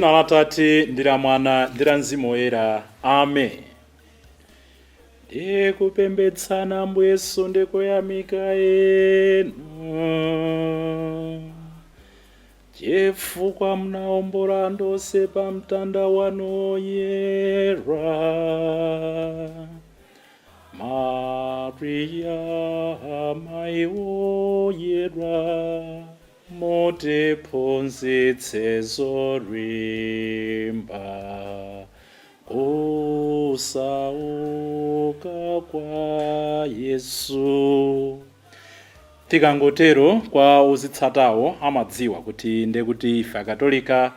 Dzina la Tate ndi la Mwana ndi la Mzimu Woyera. Amen. Ndikupembedzani Ambuye Yesu ndikuyamika inu chifukwa munawombola anthu onse pa mtanda wanu woyera. Mariya amayi woyera, mutiphunzitse zolimba kusauka kwa Yesu. Tikangotero, kwa ozitsatawo amadziwa kuti ndekuti ife Akatolika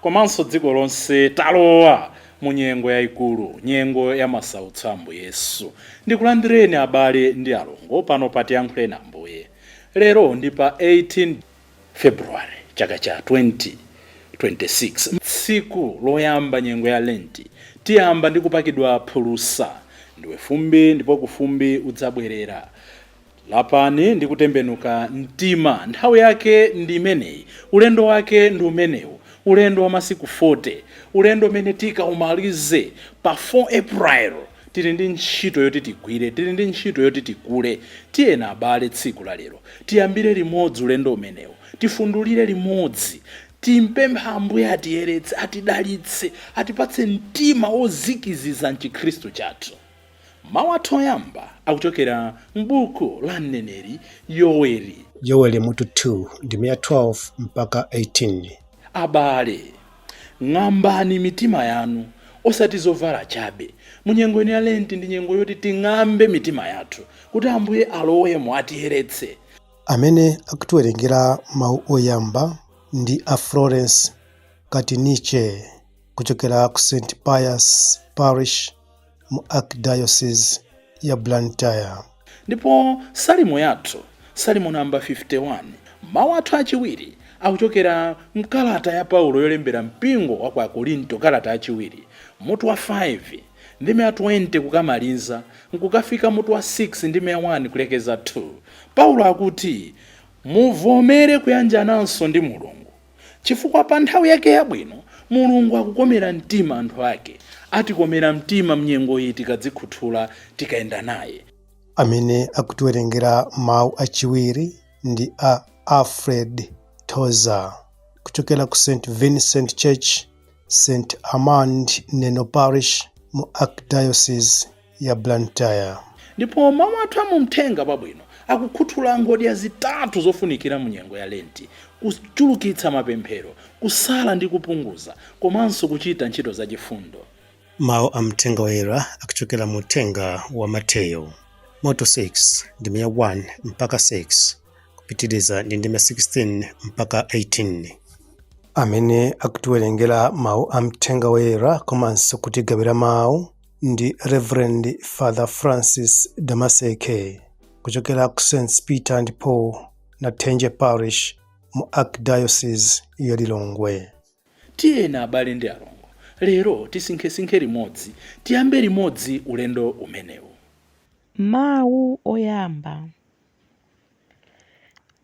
komanso dziko lonse talowa mu nyengo yayikulu, nyengo ya masautso a Ambuye Yesu. Ndikulandireni abale ndi alongo pano pa Tiyankhuleni Ambuye. Lero ndi pa 18 February chaka cha 2026, tsiku loyamba nyengo ya Lenti. Tiyamba ndi kupakidwa phulusa. Ndiwe fumbi ndipo kufumbi udzabwerera. Lapani ndi kutembenuka mtima. Nthawi yake ndi imeneyi, ulendo wake ndi umenewu, ulendo wa masiku 40, ulendo umene tikaumalize pa 4 April. Tili ndi ntchito yoti tigwire, tili ndi ntchito yoti tikule. Tiyeni abale, tsiku la lero tiyambire limodzi ulendo umenewu, tifundulire limodzi, timpempha Ambuye atiyeretse, atidalitse, atipatse mtima wozikiziza mchikhristu chathu. Mawu athu oyamba akuchokera m'buku la mneneri Yoweli. Yoweli mutu 2, ndime ya 12 mpaka 18. Abale, ng'ambani mitima yanu, osati zovala chabe. Munyengo ino ya Lenti ndi nyengo yoti ting'ambe mitima yathu kuti Ambuye alowemo, atiyeretse. Amene akutiwerengera mawu oyamba ndi a Florence Katiniche kuchokera ku St Pius Parish mu Archdiocese ya Blantyre. Ndipo salimo yathu, Salimo namba 51. Mawu athu achiwiri akuchokera mkalata ya Paulo yolembera mpingo wa ku Akorinto, kalata yachiwiri, mutu wa 5, ndime ya 20 kukamaliza nkukafika mutu wa 6, ndime ya 1 kulekeza 2. Paulo akuti muvomere kuyanjananso ndi Mulungu, chifukwa pa nthawi yake yabwino Mulungu akukomera mtima anthu ake. Atikomera mtima mnyengo iyi tikadzikhuthula, tikayenda naye. Amene akutiwerengera mawu achiwiri ndi a Alfred Toza kuchokera ku St Vincent Church, St Amand Neno Parish mu Archdiocese ya Blantyre. Ndipo mawu athu amumthenga pabwino akukhuthula ngodya zitatu zofunikira mu nyengo ya Lenti: kuchulukitsa mapemphero, kusala ndi kupunguza, komanso kuchita ntchito zachifundo. Mawu a mthenga woyera akuchokera mu uthenga wa Mateyo mutu 6, ndime ya 1 mpaka 6, kupitiriza ndi ndime 16 mpaka 18. Amene akutiwerengera mawu a mthenga woyera komanso kutigawira mawu ndi Reverend Father Francis Damaseke kuchokera ku St Peter and Paul Nathenje Parish mu Archdiocese ya Lilongwe. Tiyeni abale ndi alongo, lero tisinkhesinkhe limodzi, tiyambe limodzi ulendo umenewu. Mawu oyamba.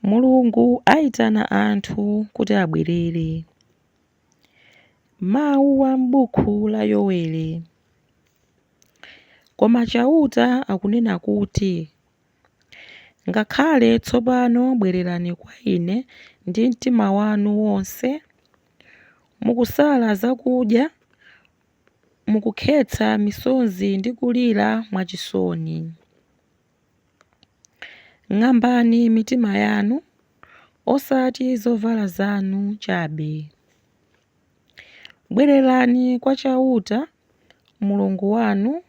Mulungu ayitana anthu kuti abwerere. Mawu a m'buku la Yoweli. Koma Chauta akunena kuti, Ngakhale tsopano bwererani kwa Ine ndi mtima wanu wonse, mukusala zakudya, mukukhetsa misozi ndi kulira mwachisoni. Ng'ambani mitima yanu, osati zovala zanu chabe. Bwererani kwa Chauta, Mulungu wanu,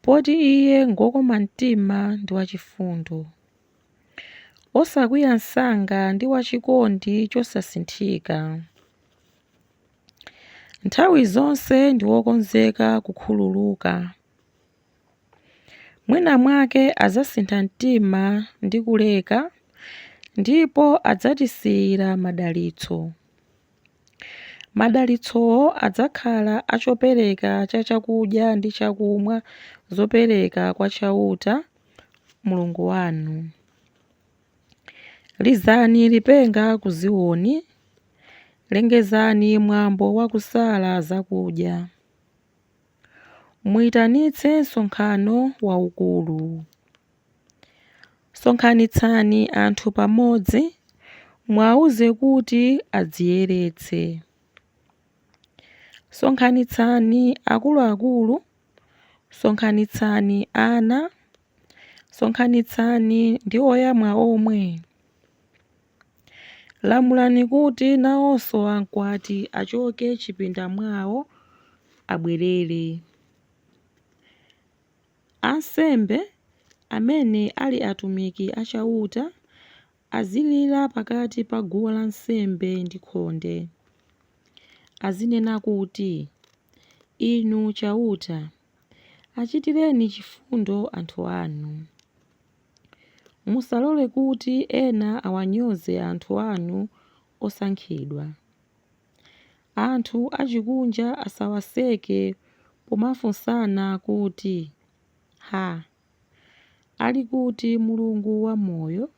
poti Iye ngwokoma mtima ndi wachifundo, osakwiya msanga ndi wachikondi chosasinthika. Nthawi zonse ndi wokonzeka kukhululuka. Mwina mwake adzasintha mtima ndi kuleka, ndipo adzatisiyira madalitso. Madalitsowo adzakhala a chopereka cha chakudya ndi chakumwa zopereka kwa Chauta, Mulungu wanu. Lizani lipenga ku Ziyoni, Lengezani mwambo wa kusala zakudya. Muyitanitse msonkhano waukulu. Sonkhanitsani anthu pamodzi, muwawuze kuti adziyeretse. Sonkhanitsani akuluakulu, sonkhanitsani ana, sonkhanitsani ndi oyamwa omwe. Lamulani kuti nawonso amkwati achoke m'chipinda mwawo abwerere. Ansembe, amene ali atumiki a Chauta, azilira pakati pa guwa lansembe ndi khonde. Azinena kuti, Inu Chauta, achitireni chifundo anthu anu. Musalole kuti ena awanyoze anthu anu osankhidwa. Anthu achikunja asawaseke pomafunsana kuti, Ha! Ali kuti Mulungu wamoyo?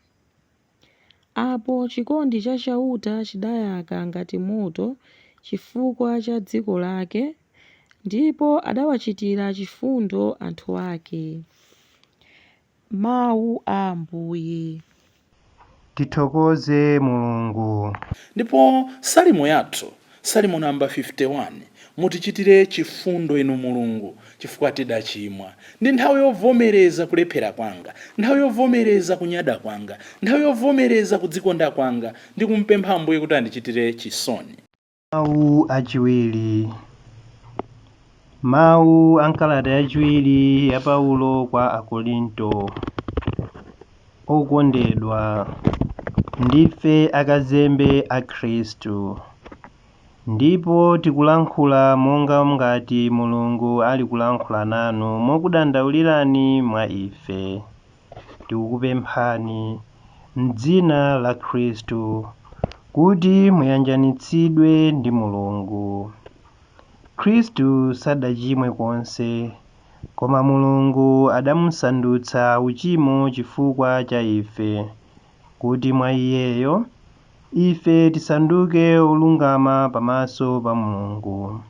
Apo chikondi cha Chauta chidayaka ngati moto chifukwa cha dziko lake, ndipo adawachitira chifundo anthu ake. Mawu a Ambuye. Tithokoze Mulungu. Ndipo salimo yathu, salimo namba 51, mutichitire chifundo inu Mulungu, chifukwa tidachimwa. Ndi nthawi yovomereza kulephera kwanga, nthawi yovomereza kunyada kwanga, nthawi yovomereza kudzikonda kwanga, ndi kumpempha Ambuye kuti andichitire chisoni. Mawu achiwiri. Mawu a nkalata yachiwiri ya Paulo kwa Akorinto. Okondedwa, ndife akazembe a Khristu, ndipo tikulankhula monga ngati Mulungu ali kulankhula nanu mokudandaulirani mwa ife. Tikukupemphani m'dzina la Khristu kuti muyanjanitsidwe ndi Mulungu. Khristu sadachimwe konse, koma Mulungu adamusandutsa uchimo chifukwa cha ife, kuti mwa iyeyo ife tisanduke olungama pamaso pa Mulungu.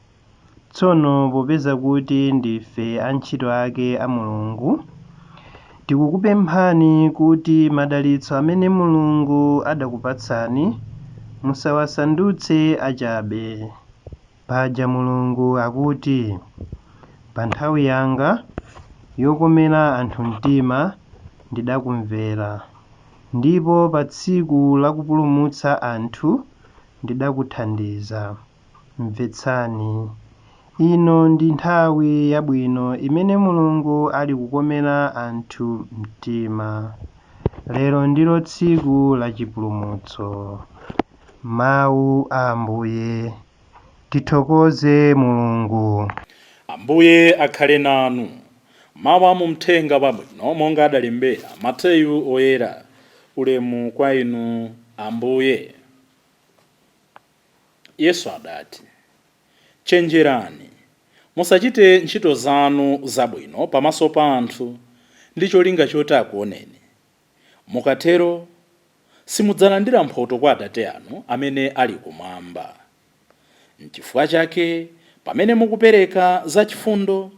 Tsono popeza kuti ndife antchito ake a Mulungu, tikukupemphani kuti madalitso amene Mulungu adakupatsani musawasandutse achabe. Paja Mulungu akuti, pa nthawi yanga yokomera anthu mtima ndidakumvera, ndipo pa tsiku lakupulumutsa anthu ndidakuthandiza. Mvetsani, ino ndi nthawi yabwino imene Mulungu ali kukomera anthu mtima. Lero ndilo tsiku la chipulumutso. Mawu a Ambuye. Tithokoze Mulungu. Ambuye akhale nanu. Mawu a mumthenga wabwino monga adalembera Mateyu oyera. Ulemu kwa inu Ambuye. Yesu adati, chenjerani, musachite ntchito zanu zabwino pamaso pa anthu ndi cholinga choti akuoneni. Mukatero simudzalandira mphotho kwa Atate anu amene ali kumwamba. N'chifukwa chake pamene mukupereka zachifundo,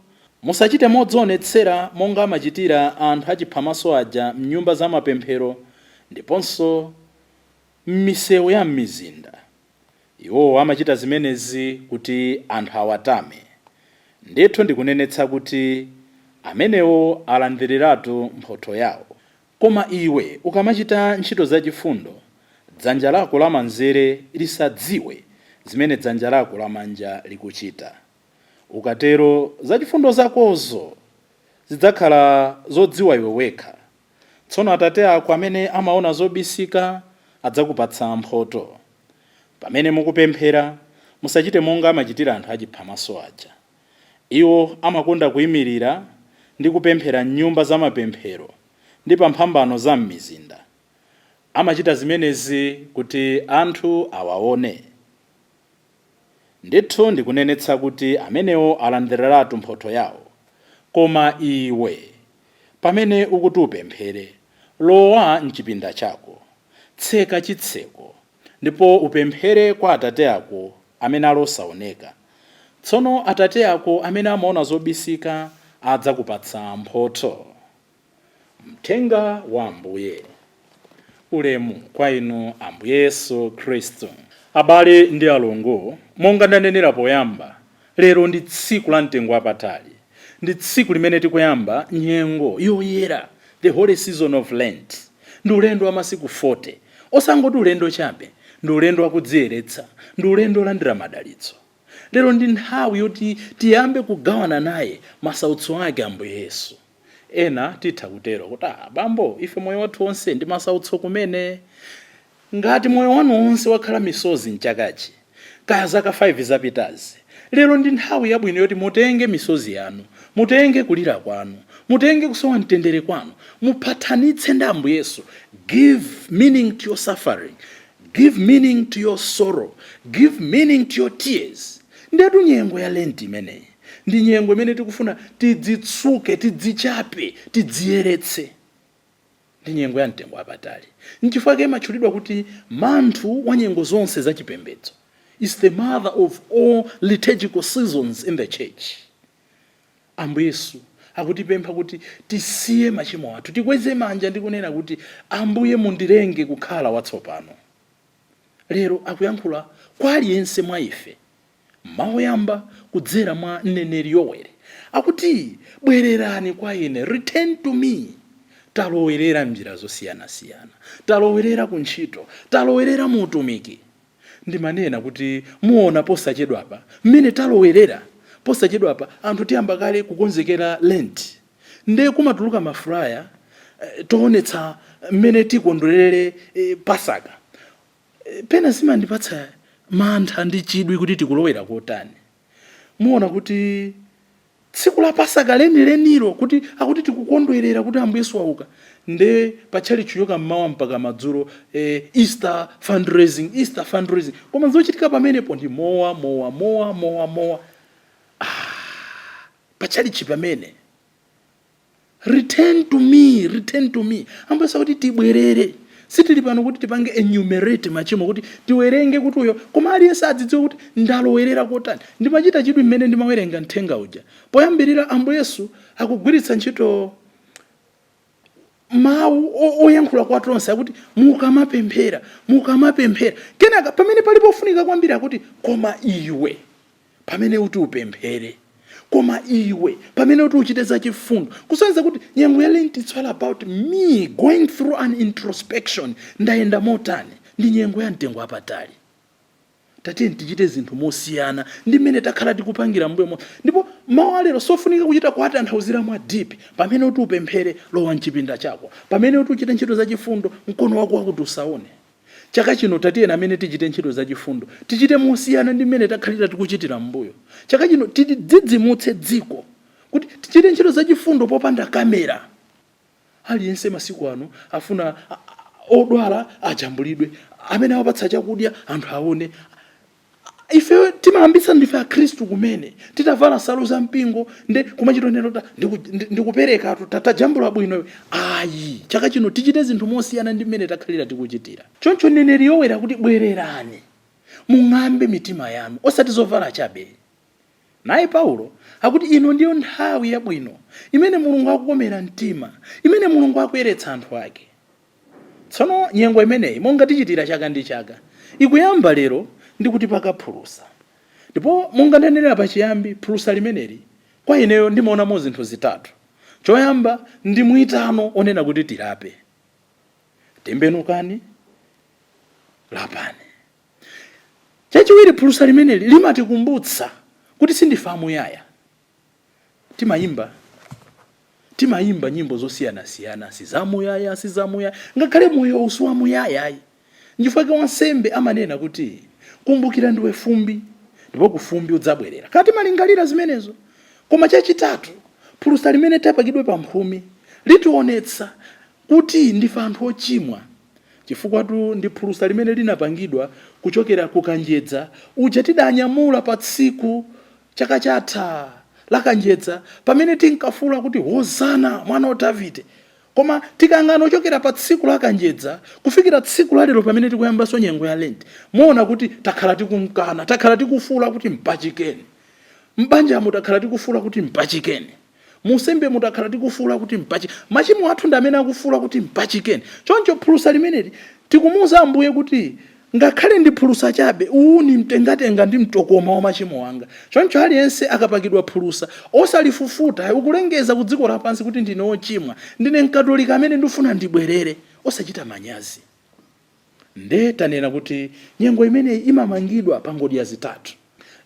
musachite modzionetsera monga amachitira anthu achiphamaso aja m'nyumba za mapemphero ndiponso m'misewu ya m'mizinda. Iwowo amachita zimenezi kuti anthu awatame. Ndithu ndikunenetsa kuti amenewo alandiriratu mphotho yawo. Koma iwe ukamachita ntchito zachifundo, dzanja lako lamanzere lisadziwe zimene dzanja lako lamanja likuchita. Ukatero zachifundo zakozo zidzakhala zodziwa iwe wekha. Tsono Atate ako amene amaona zobisika adzakupatsa mphotho. Pamene mukupemphera, musachite monga amachitira anthu achiphamaso aja. Iwo amakonda kuyimirira ndi kupemphera m'nyumba za mapemphero ndi pa mphambano za m'mizinda. Amachita zimenezi kuti anthu awaone. Ndithu ndikunenetsa kuti amenewo alandiriratu mphotho yawo. Koma iwe, pamene ukuti upemphere, lowa m'chipinda chako, tseka chitseko, Ndipo upemphere kwa Atate ako amene ali osaoneka. Tsono Atate ako amene amaona zobisika adzakupatsa mphotho. Mthenga wa Ambuye. Ulemu kwa inu Ambuye Yesu Khristu. Abale ndi alongo, monga ndanenera poyamba, lero ndi tsiku la mtengo wapatali. Ndi tsiku limene tikuyamba nyengo yoyera, the holy season of Lent. Ndi ulendo wa masiku 40. Osangoti ulendo chabe, ndi ulendo wakudziyeretsa, ndi ulendo olandira madalitso. Lero ndi nthawi yoti tiyambe kugawana naye masautso ake Ambuye Yesu. Ena titha kutero kuti, "Ah, bambo, ife moyo wathu wonse ndi masautso kumene." Ngati moyo wanu wonse wakhala misozi mchakachi, kaya zaka 5 zapitazi, lero ndi nthawi yabwino yoti mutenge misozi yanu, mutenge kulira kwanu, mutenge kusowa mtendere kwanu, muphathanitse ndi Ambuye Yesu. Give meaning to your suffering, give meaning to your sorrow, give meaning to your tears. Ndetu nyengo ya Lent imeneyi ndi nyengo imene tikufuna tidzitsuke, tidzichape, tidziyeretse. Ndi nyengo ya mtengo wapatali. Nchifukwa chake imatchulidwa kuti manthu wa nyengo zonse zachipembedzo. Is the mother of all liturgical seasons in the church. Ambuye Yesu akutipempha kuti tisiye machimo athu, tikweze manja ndi kunena kuti, "Ambuye, mundilenge kukhala watsopano." Lero akuyankhula kwa aliyense mwa ife. Mawu oyamba kudzera mwa mneneri Yoweli akuti, "Bwererani kwa ine, return to me." Talowerera mnjira zosiyanasiyana, talowerera ku ntchito, talowerera mu utumiki. Ndimanena kuti muona posachedwapa mmene talowerera. Posachedwapa anthu tiyamba kale kukonzekera Lent, nde kumatuluka ma flyer toonetsa mmene tikondwerere Pasaka. Pena zimandipatsa mantha ndi chidwi kuti tikulowera kotani. Muona kuti tsiku la Pasaka lenilenilo, kuti akuti tikukondwerera kuti Ambuye Yesu wauka, nde patchali chiyoka mmawa mpaka madzulo, Easter fundraising, Easter fundraising, koma zochitika pamenepo ndi mowa, mowa, mowa, mowa, mowa. Ah, patchalichi pamene. Return to me, return to me. Ambuye kuti tibwerere. Sitili pano kuti tipange enumerate machimo, kuti tiwerenge kuti uyo, koma aliyense adzidziwe kuti ndalowerera kotani. Ndimachita chidwi mmene ndimawerenga mthenga uja poyambirira. Ambuye Yesu akugwiritsa ntchito mawu oyankhula kwa tonse, akuti, "Mukamapemphera, mukamapemphera." Kenaka pamene palipo ofunika kwambiri akuti, "Koma iwe pamene uti upemphere, koma iwe pamene uti uchite zachifundo." Kusonyeza kuti nyengo ya Lent, it's all about me going through an introspection. Ndayenda motani? Ndi nyengo ya mtengo wapatali. Tatiye tichite zinthu mosiyana ndi mmene takhala tikupangira mbuyo. Ndipo mawu alero sofunika kuchita kuwatanthauzira mwa deep. Pamene uti upemphere, lowa mchipinda chako. Pamene uti uchite ntchito zachifundo, mkono wako wakuti usaone. Chaka chino tatiyeni amene tichite ntchito zachifundo, tichite mosiyana ndi mmene takhalira tikuchitira mbuyo. Chaka chino tidzidzimutse dziko kuti tichite ntchito zachifundo popanda kamera. Aliyense masiku ano afuna odwala ajambulidwe, amene awapatsa chakudya anthu aone. Ife timayambitsa ndife Akhristu kumene, titavala nsalu za mpingo, nde kumachita neno ndikuperekatu, tajambula bwino. Ayi, chaka chino tichite zinthu mosiyana ndi mmene takhalira tikuchitira. Choncho mneneri Yoweli kuti, "Bwererani, mung'ambe mitima yanu, osati zovala chabe." Naye Paulo akuti ino ndiyo nthawi yabwino imene Mulungu akukomera mtima, imene Mulungu akuyeretsa anthu ake. Tsono nyengo imeneyi, monga tichitira chaka ndi chaka, ikuyamba lero ndi kutipaka phulusa. Ndipo monga ndanenera pachiyambi, phulusa limeneli kwa ineyo ndimaonamo zinthu zitatu. Choyamba ndi mwitano onena kuti tilape, tembenukani, lapani. Chachiwiri, phulusa limeneli limatikumbutsa kuti sindife amuyaya. Timayimba nyimbo zosiyanasiyana, sizamuyaya, sizamuyaya, ngakhale moyo usi wamuyayayi. Nchifukwa wansembe amanena kuti, "Kumbukira ndiwe fumbi, ndipo kufumbi udzabwerera." Kati malingalira zimenezo. Koma chachitatu, phulusa limene tapakidwe pa mphumi litionetsa kuti ndife anthu ochimwa, chifukwa tu ndi phulusa limene linapangidwa kuchokera ku kanjedza uja tidanyamula pa tsiku chaka chatha la kanjedza, pamene tinkafula kuti, "Hosana mwana wa Davide." Koma tikayang'ana ochokera pa tsiku la Kanjedza kufikira tsiku la lero pamene tikuyambanso nyengo ya Lent, muona kuti takhala tikumkana, takhala tikufuula kuti mpachikeni. M'banjamo takhala tikufuula kuti mpachikeni. Munsembe mutakhala tikufuula kuti machimo athu ndi amene akufuula kuti mpachikeni. Choncho phulusa limeneli tikumuuza Ambuye kuti ngakhale ndi phulusa chabe, uwu ni mtengatenga ndi mtokoma wa machimo anga. Choncho aliyense akapakidwa phulusa osalifufuta, ukulengeza ku dziko lapansi kuti ndine wochimwa, ndine Mkatolika amene ndifuna ndibwerere, osachita manyazi. Nde tanena kuti nyengo imeneyi imamangidwa pa ngodya zitatu.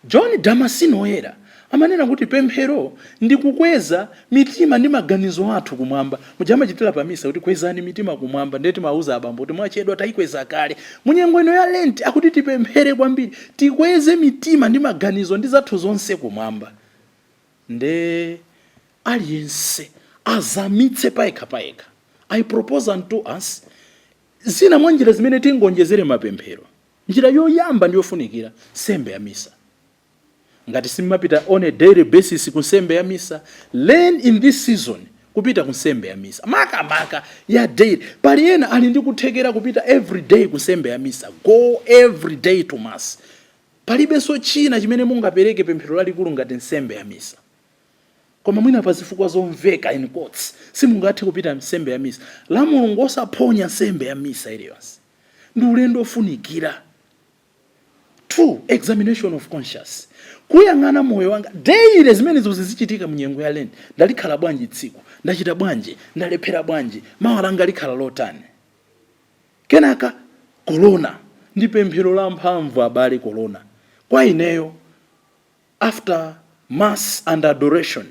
John Damascene Woyera amanena kuti pemphero ndi kukweza mitima ndi maganizo athu kumwamba. Muja amachitira pa misa kuti kwezani mitima kumwamba, ndiye timawuza abambo kuti mwachedwa, tayikweza kale. Munyengo ino ya Lent akuti tipemphere kwambiri, tikweze mitima ndi maganizo ndi zathu zonse kumwamba. Nde aliyense azamitse payekha payekha. I propose unto us zina mwa njira zimene tingonjezere mapemphero. Njira yoyamba ndi yofunikira, nsembe ya misa. Ngati simmapita on a daily basis ku nsembe ya misa, learn in this season kupita ku nsembe ya misa, makamaka ya daily. Pali ena ali ndi kuthekera kupita every day ku nsembe ya misa. Go every day to mass. Palibenso china chimene mungapereke pemphero lalikulu ngati nsembe ya misa. Koma mwina pa zifukwa zomveka, in quotes, simungathe kupita nsembe ya misa la Mulungu, osaphonya nsembe ya misa iliyonse, ndi ulendo ofunikira. 2, examination of conscience, kuyang'ana moyo wanga daily. Zimenezo zizichitika mu nyengo ya Lent. Ndalikhala bwanji tsiku? Ndachita bwanji? Ndalephera bwanji? Mawa langa likhala lotani? Kenaka kolona ndi pemphero la mphamvu, abale. Kolona kwa ineyo, after mass and adoration,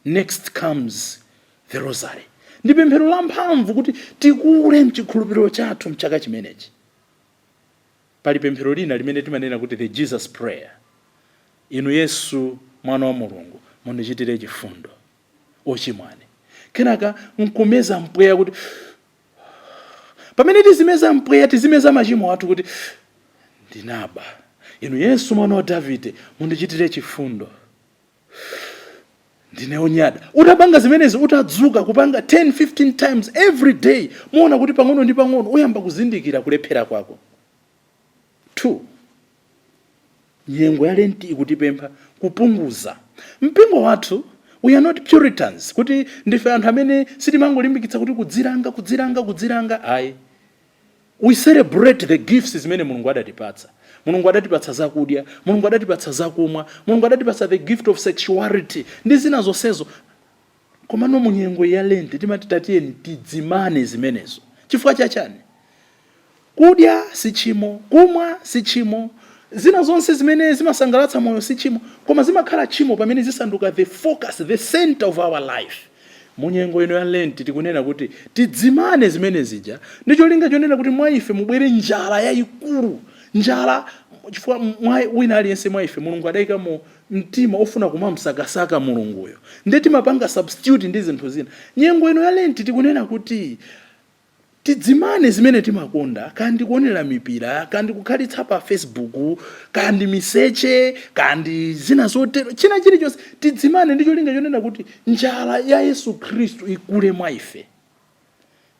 next comes the rosary. Ndi pemphero la mphamvu kuti tikule mchikhulupiriro chathu mchaka chimenechi. Pali pemphero lina limene timanena kuti the Jesus Prayer: "Inu Yesu mwana wa Mulungu, mundichitire chifundo ochimwane." Kenaka nkumeza mpweya kuti pamene tizimeza mpweya, tizimeza machimo athu kuti ndinaba. "Inu Yesu mwana wa Davide, mundichitire chifundo, ndine onyada." Utapanga zimenezi, utadzuka kupanga 10 15 times every day, muona kuti pang'ono ndi pang'ono uyamba kuzindikira kulephera kwako. 2, nyengo ya Lenti ikutipempha kupunguza. Mpingo wathu, we are not Puritans, kuti ndife anthu amene sitimangolimbikitsa kuti kudzilanga, kudzilanga, kudzilanga, ayi. We celebrate the gifts zimene Mulungu adatipatsa. Mulungu adatipatsa zakudya, Mulungu adatipatsa zakumwa, Mulungu adatipatsa the gift of sexuality ndi zina zonsezo. Komano mu nyengo ya Lenti timati tatiyeni tidzimane zimenezo. Chifukwa chachani? Kudya si tchimo, kumwa si tchimo, zina zonse zimene zimasangalatsa moyo si tchimo, koma zimakhala tchimo pamene zisanduka the focus, the center of our life. Munyengo ino ya Lenti tikunena kuti tidzimane zimene zija ndi cholinga chonena kuti mwa ife mubwere njala yayikulu, njala, chifukwa mwa wina aliyense mwa ife Mulungu adayikamo mtima ofuna kumamsakasaka Mulunguyo, ndiye timapanga substitute ndi zinthu zina. Nyengo ino ya Lenti tikunena kuti tidzimane zimene timakonda, kandi kuonera mipira, kandi kukhalitsa pa Facebook, kandi miseche, kandi zina zotero, china chilichonse tidzimane ndi cholinga chonena kuti njala ya Yesu Khristu ikule mwa ife.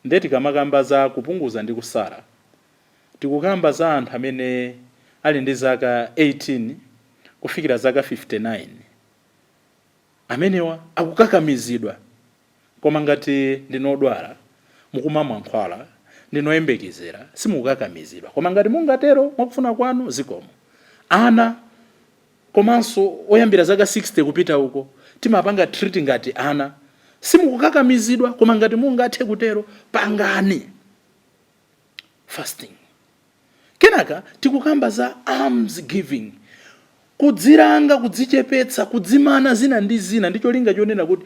Nde tikamakamba za kupunguza ndi kusala, tikukamba za anthu amene ali ndi zaka 18 kufikira zaka 59. Amenewa akukakamizidwa. Koma ngati ndinodwala, mukumamwa mankhwala, ndinoyembekezera, simukukakamizidwa. Koma ngati mungatero mwakufuna kwanu, zikomo. Ana komanso oyambira zaka 60 kupita uko timapanga treat ngati ana, simukukakamizidwa. Koma ngati mungathe kutero, pangani fasting. Kenaka tikukamba za alms giving, kudzilanga, kudzichepetsa, kudzimana zina ndi zina ndi cholinga chonena kuti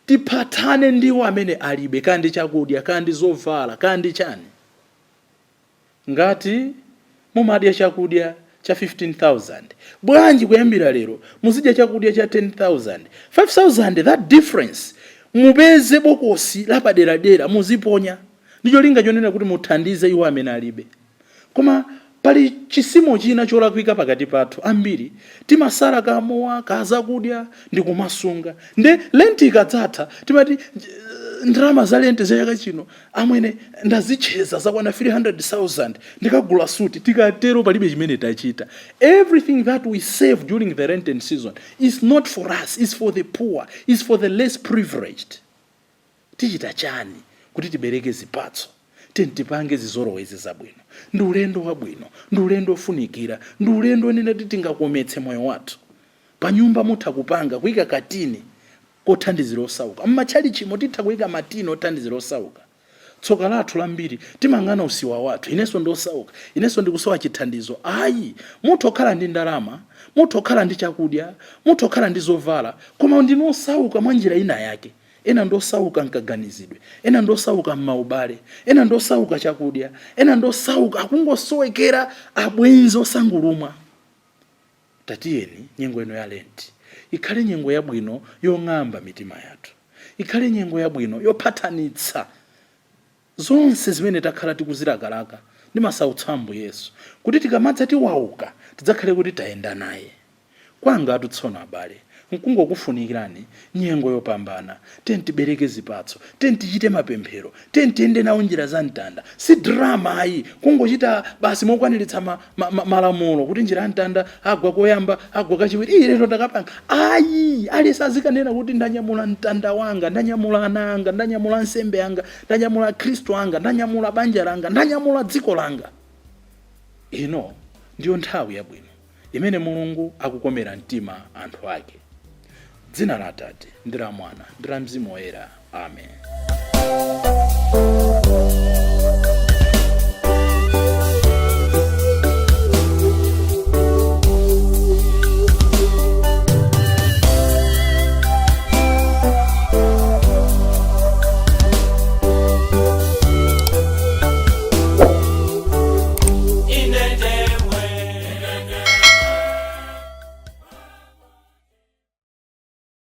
tiphatane ndiwo amene alibe, kandi chakudya, kandi zovala, kandi chani. Ngati mumadya chakudya cha 15,000, bwanji kuyambira lero muzidya chakudya cha 10,000? 5000, that difference, mupeze bokosi lapaderadera muziponya ndi cholinga chonena kuti muthandize iwo amene alibe. Koma pali chisimo china cholakwika pakati pathu ambiri. Timasala kamowa, kazakudya ndi kumasunga, nde Lenti ikadzatha timati Ndalama za lente za chaka chino amwene ndazitcheza zakwana 300,000, ndikagula suti. Tikatero palibe chimene tachita. Everything that we save during the Lenten season is not for us, is for the poor, is for the less privileged. Tichita chani kuti tibereke zipatso? Tipange zizolowezi zabwino. Ndi ulendo wabwino, ndi ulendo ofunikira, ndi ulendo onena kuti tingakometse moyo wathu. Pa nyumba mutha kupanga kuyika katini kothandizira osauka. Mmatchalichimo titha kuyika matini othandizira osauka. Tsoka lathu lambiri timang'ana usiwa wathu: inenso ndosauka, inenso ndikusowa chithandizo. Ayi, mutha kukhala ndi ndalama, mutha kukhala ndi chakudya, mutha kukhala ndi zovala, koma ndinu osauka mwa njira ina yake. Ena ndosauka mkaganizidwe, ena ndosauka m'maubale, ena ndosauka chakudya, ena ndosauka akungosowekera abwenzi osangulumwa. Tatiyeni nyengo ino ya Lenti ikhale nyengo yabwino yong'amba mitima yathu, ikhale nyengo yabwino yophathanitsa zonse zimene takhala tikuzilakalaka ndi masautso a Ambuye Yesu, kuti tikamadza tiwauka tidzakhale kuti tayenda naye. Kwanga tsono abale, nkungokufunikirani nyengo yopambana. Tiyeni tibereke zipatso, tiyeni tichite mapemphero, tiyeni tiyende nawo njira za mtanda. Si drama ayi, kungochita basi mokwaniritsa malamulo kuti njira ya mtanda agwa koyamba, agwa kachiwiri, iyi lero ndakapanga. Ayi, aliyense azikanena kuti ndanyamula mtanda wanga, ndanyamula ana anga, ndanyamula nsembe yanga, ndanyamula Khristu anga, ndanyamula banja langa, ndanyamula dziko langa. Ino ndiyo nthawi yabwino imene Mulungu akukomera mtima anthu ake. Dzina la Atate ndi la Mwana ndi la Mzimu Woyera, amen.